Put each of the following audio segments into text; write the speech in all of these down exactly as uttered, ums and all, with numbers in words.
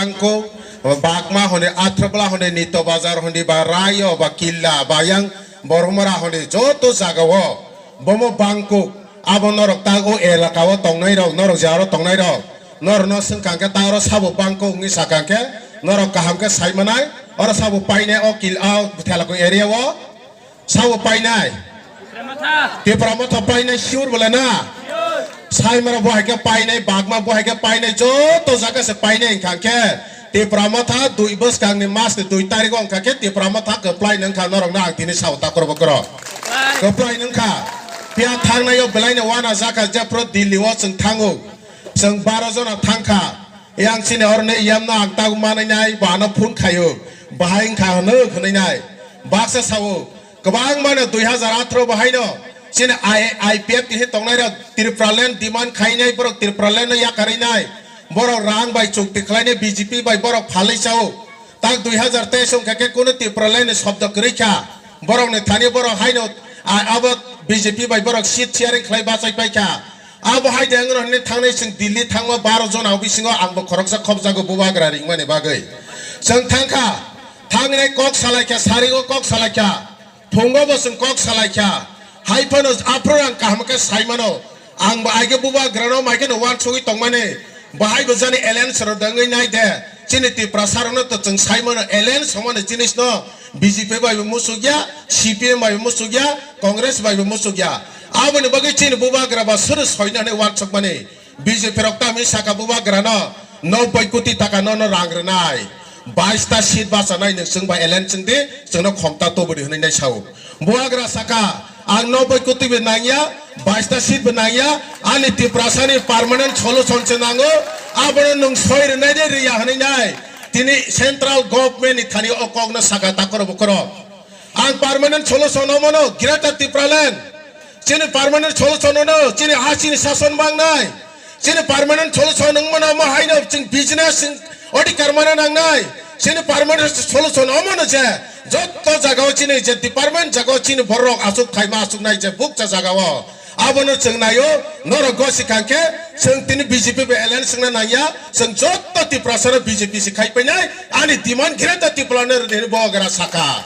Bangkuk, Bagma hwnwi, Athrobla hwnwi, Nito Bazar hwnwi, ba Rayo, ba Killa, ba yang Boromora hwnwi joto jagao bomo bangkuk. Abo norok tak o elaka o tongnai rok, norok je aro tongnai rok, norok no swngkha khe ta oro sabo bangkuk wngwi sakha khe norok kaham khe sai manai. Oro sabo painai o Kil-, o Thelakung area o. Sabo painai. Tipra Motha painai sure bole na. Saimara bo hai khe painai, Bagma bo hai khe painai, joto jaga se painai wngkha khe Tipra Motha dui bwskang ni mas ni dui tarik o wngkha khe Tipra Motha kwplai nungkha norok no ang tini sao takhoro bukhoro. Kwplai nungkha. Phiya thangnai o belai no wana jakha jephru Delhi o chwng thango. Chwng baro jona thangkha. Yang chini oroni yamno ang tago manai nai, bo ano phone khaio. Bahai wngkha hwnwi hwnwi nai. Baksa sao, kwbangmano dui hazar atharo bahaino chini I-, I P F T hi tongnai rok Tipraland demand khainai, borok Tipraland no yakarwi nai. Borok rang bai chukti khlainai B J P bai borok phalwi sao. Tak dui hazar teis wngkha khe kunu Tipraland ni shobdo kwrwi kha. Borok ni thani borok haino a-, abo B J P bai borok seat sharing khlai bachai paikha. Abo hai de wngno hwnwi thangnai chwng Delhi thangma baro jona bisingo angbo khoroksa khopjago bubagra ringmani bagwi. Chwng thangkha, thangnai kok salaikha, sarigo kok salaikha, phungo bo chwng kok salaikha. Hai phano aphuru ang kaham khe saimano, angbo aige bubagrano maikhe no uansugwi tongmani. Bahai bo jani alliance rok dangwi nai de. Chini Tiprasa rokno to chwng saimano alliance hwnmani jinisno B J P bai bo musukya, C P M bai bo musukya, Congress bai bo musukya. Aboni bagwi chini bubagra ba suru soino hwnwi uansukmani. B J P rok tamo saka bubagrano nobboi koti taka nono rang rwnai. Bais ta seat bachanai nwng chwng bai alliance chwng di, chwngno khomta tubudi hwnwi nai sao. Bubagra saka, ang nobboi koti bo nangya, bais ta seat bo nangya, ani Tiprasani permanent solution se nango, abono nwng soi rwnai de riya hwnwi nai. Tini central government ni thani o kokno saka takhoro bukhoro. Ang permanent solution no mano, Greater Tipraland. Chini permanent solution no, chini ha chini sason bangnai. Chini permanent solution wngmano mo haino chwng business chwng odhikar mana nangnai. Chini permanent solution omono je joto jagao chini je department jagao chini borok asuk khaima asuk nai je bukcha jagao. Abono chwng naio, norok gosi kangkhe chwng tini B J P bai alliance wngna nangya, chwng joto Tiprasano B J P se khai painai, ani demand Greater Tipraland rwdi hwnwi bubagra saka.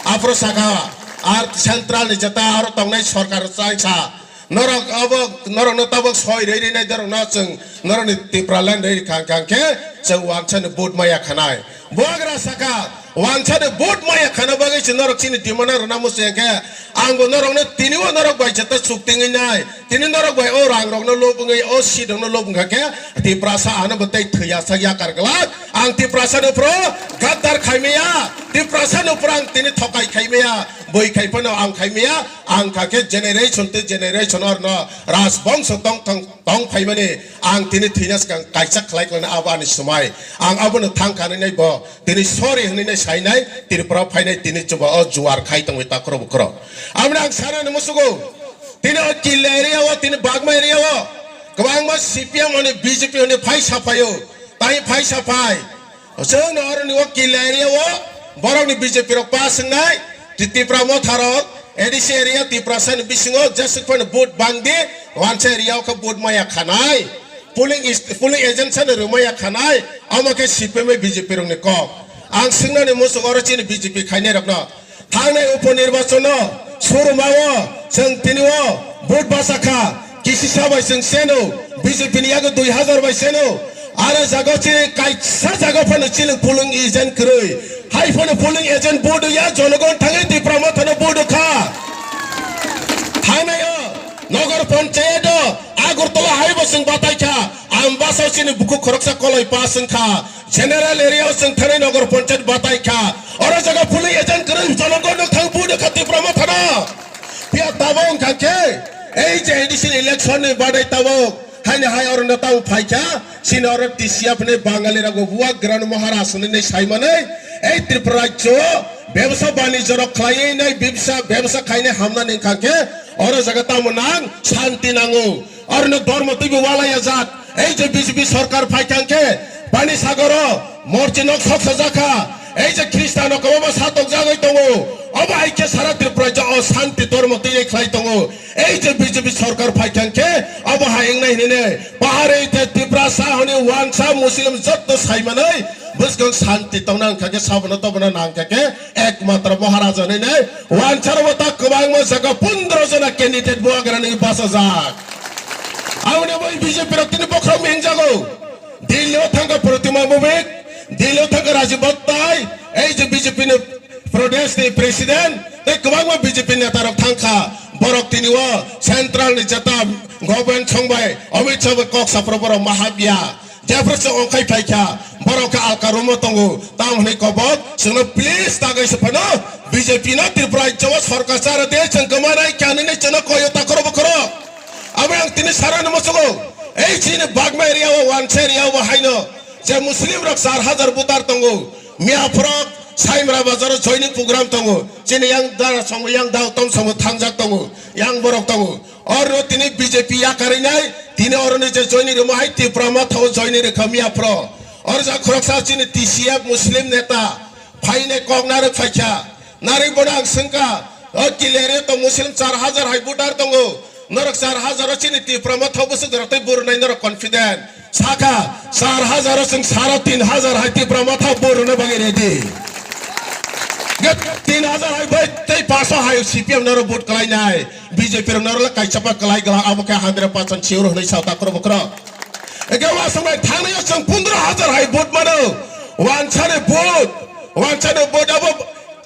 Aphuru saka, ar central ni jeta aro tongnai sorkar chai sa. Norok abo, norokno tabok soi rwi rwi nai, norokno chwng, norokni Tipraland rwi kha, kha khe chwng wansani vote maya khanai. Bubagra saka, wansani vote maya khana bagwi se norok chini demand rwna muchung khe, angbo norokno tini o norok bai jeta chuktingwi nai. Tini norok bai o rang rokno lob wngwi, o seat rokno lob wngkha khe, Tiprasa ano bo tei thwi asak yakar glak. Ang Tiprasa ni phuru gaddar khaimaya, Tiprasa ni phuru ang tini thokai khaimaya, boi khai phano ang khaimaya. Ang kha khe generation tei generation orno rajbongso tong, tong, tong phaimani ang tini thwina swkang kaisa khlai khlaina abo ani swmai. Ang abono thang kha nai bo tini sorry hwnwi nai sainai Tripura phainai tini chuba o juar khai tongwi takhoro bukhoro. Amoni ang sanani musugo tini o Killa area o tini Bagma area o kwbangma C P M hwnwi B J P hwnwi phai saphaio. Tai phai saphai. Chwng no aro ni o Killa area o borok ni B J P rok pass wngnai, Ti-, Tipra Motha rok, A D C area Tiprasa ni bisingo jesuk phano vote bang di, wansa area o khe vote maya khanai, polling is-, polling agent sano rwmaya khanai, amo khe C P M bai B J P rok ni kok. Ang swngna ni muchung oro chini B J P khainai rok no. Thangnai upo nirbachono surumao chwng tini o vote basa kha, kisisa bai chwng seno, B J P ni yago dui hazar bai seno. Aro jaga chini kaisa jaga phano chini polling agent kwrwi. Hai phano polling agent vote ya, jonogon thangwi Tipra Mothano vote kha. Thangnai o Nagar Panchayat o Agartala hai bo chwng batai kha. Ang basa chini bukhuk khoroksa koloi pass wng kha. General area o chwng thanai Nagar Panchayat batai kha. Oro jaga polling agent kwrwi jonogon no thang vote kha Tipra Mothano. Phiya tabok wngkha khe, ei je A D C ni election ni badai tabok, haini hai oro no tabok phai kha, chini oro T C F ni Bangali rok bo buwa gran Maharaj hwnwi nai sai manwi, ei Tripura rajyo o bebsa banijyo rok khlaiwi nai, bebsa, bebsa khainai hamnani wngkha khe, oro jaga tamo nang, shanti nango. Oro no dhormo twibo walai ya jat. Ei je B J P sorkar phai kha khe, Pani Sagoro morchi nok sok sajak kha. Ei je Khristan rok kwbangma satok jagwi tongo. Obo hai khe sara Tripura je o shanti dormo twi khlai tongo. Ei je B J P sorkar phai kha khe obo hai wngnai hinwi ne pahari te Tiprasa hwnwi wansa Muslim jotto sai manwi bwskang shanti tongna wngkha khe sabono tobono nang kha khe ekmatro Maharaja hinwi ne wansa rok ta kwbangma jaga pondro jona candidate Bubagra ni bachajak. Aboni bai B J P rok tini bokhorok mengjago. Delhi o thangkha Protima Bhowmik, Delhi o thangkha Rajib Bhattai, ei je B J P ni Pradesh ni president, tei kwbangma B J P neta rok thangkha, borok tini o central ni jeta government song bai Amit Shah bai kok saphuru borok mahabya, jephuru se ongkhai phaikha, borok khe alka room o tongo, tamo hwnwi kobok, chwngno please tagai se phano B J P no Tripura rajyo o sorkar chara de, chwng kwmanai kanini chwngno koyo takhoro bokhoro. Abo ang tini sarano muchungo, ei chini Bagma area o, Wansa area o haino, je Muslim rok char hajar voter tongo, miya phorok Saimra bazar o joining program tongo, chini yang dara songo, yang dao tom songo thangjak tongo, yang borok tongo. Oro tini B J P yakarwi nai, tini oro ni je joining rwma hai Tipra Motha o joining rwkha miya phoro. Oro ja khoroksa chini T C F Muslim neta, phainai kok narwk phaikha, narwk bono ang swngkha, o Kileri to Muslim char hajar hai voter tongo, norok char hajar o chini Tipra Motha bwswk rok tei burunai norok confident, sakha char hajar o chwng sara tin hajar hai Tipra Motha buruna bagwi ready. Ge tin hajar hai bai tei paso hai C P M norok vote kwlainai, B J P rok norok kaisa pa kwlai gwlak abo khe hundred percent sure hwnwi sa takhoro bokhorok. Ege wasongnai thangnai o chwng pondro hajar hai vote mano. Wansani vote, wansani vote abo,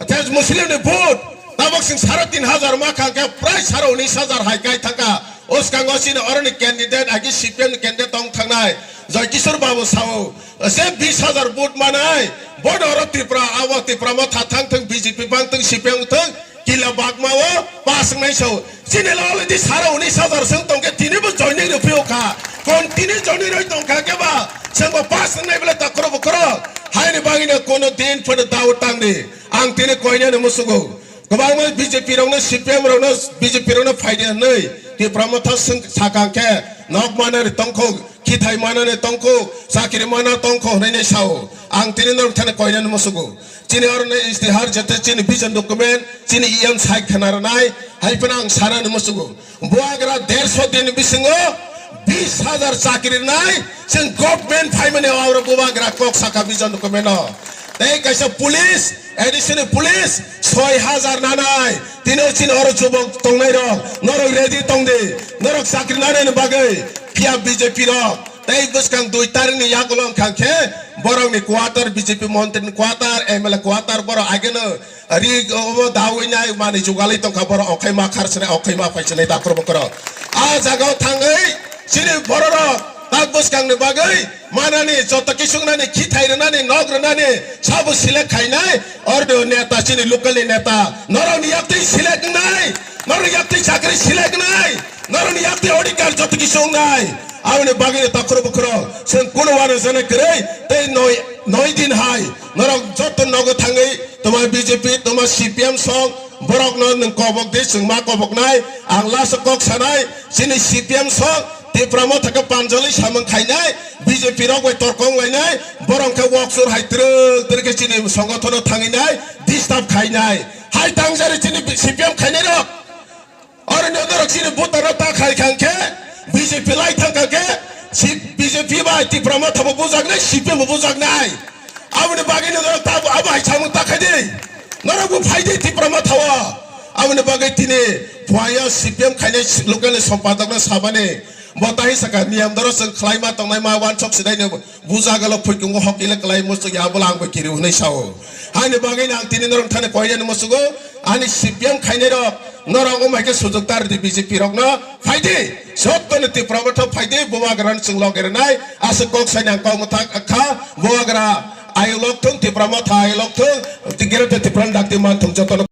tei Muslim ni vote. Tabok chwng sara tin hajar ma kha khe prai sara unis hajar hai kai thangkha. Uskango chini oroni candidate agi C P M ni candidate tong thangnai Joy Kishore Babu sao. Se bis hajar vote manai. Bono oro Tripura, abo Tipra Motha thang thung, B J P bang thung, C P M thung. Kila bagma o pass wngnai sao. Chini lalo di sara unis hajar swng tongkhe tini bo joining rw phiyokha. Kon tini joining rw tongkha khe ba swngbo pass wngnai bole takhoro bokhoro. Haini bagwino kono din phano dao tangdi. Ang tini koinani musugo. Kwbangma B J P rokno, C P M rokno, B J P rokno phaidi hwnwi Tipra Motha swng sakang khe nok manani tongkho, khithai manani tongkho, chakri mana tongkho hwnwi sao. Ang tini norok thani koinani musugo. Chini oro no istihar jete chini vision document, chini E M sai khana rwnai, hai phano ang sana ni musugo. Bubagra derso din bisingo bis hajar chakri rwnai, chwng government phaimani oro Bubagra kok saka vision document o. Tei kaisa police, additional police soi hajar nanai, tini chini oro chubok tongnai rok, norok ready tongdi, norok chakri nanani bagwi, phiya B J P rok. Tei bwskang dui tarikh ni yagulo wngkha khe borokni quarter, B J P montri ni quarter, M L A quarter, borok ageno ri obo dawi nai manwi jugalwi tongkha, borok okhai ma khar swnai, okhai ma phai swnai, takhor bukhoro. A jagao thangwi chini bororok tak bwskang ni bagwi manani joto kisungnani, khithai rwnani, nok rwnani sabo select khainai, ordo neta, chini local ni neta, norokni yaktwi select wngnai, norokni yaktwi chakri select wngnai, norokni yaktwi odhikar joto kisu wngnai. Aboni bagwi takhoro bukhoro chwng kunu uanajana kwrwi tei noi, noi din hai norok joto nogo thangwi toma B J P, toma C P M song borokno nwng kobok di, chwng ma koboknai. Ang last o kok sanai, chini C P M song Tipra Motha khe panjali samung khainai, B J P rok bai torkong lainai, borok khe wok sur hai twrwk twrwk khe chini songothano thanginai, disturb khainai. Hai tangjari chini C P M khainai rok. Oro ni norok chini voter no ta khai kha khe, B J P lai thang kha khe, si B J P bai Tipra Motha bo bujaknai, C P M bo bujaknai. Aboni bagwi no norok ta abo hai samung ta khai di. Norok bo phai di Tipra Motha o. Aboni bagwi tini phuayo C P M khainai local ni sompadok no sabani. Bo tahi saka niyam doro chwng khlai ma tongnai ma wansok sidai no. Bujagalo phuikungo hokile kwlai muchuk ya, abola ang bai kiri hwnwi sao. Haini bagwi ang tini norok thani koinani musugo, ani C P M khainai rok, norok wng bai khe sujok tar di B J P rokno, phaidi, jottoni Tipra Motha phaidi, Bubagra no chwng loge rwnai, aswk kok saini ang kok mwthak kha, Bubagra ayuk lok thung, Tipra Motha ayuk lok thung, Greater Tipra ni dakti man thung jotono.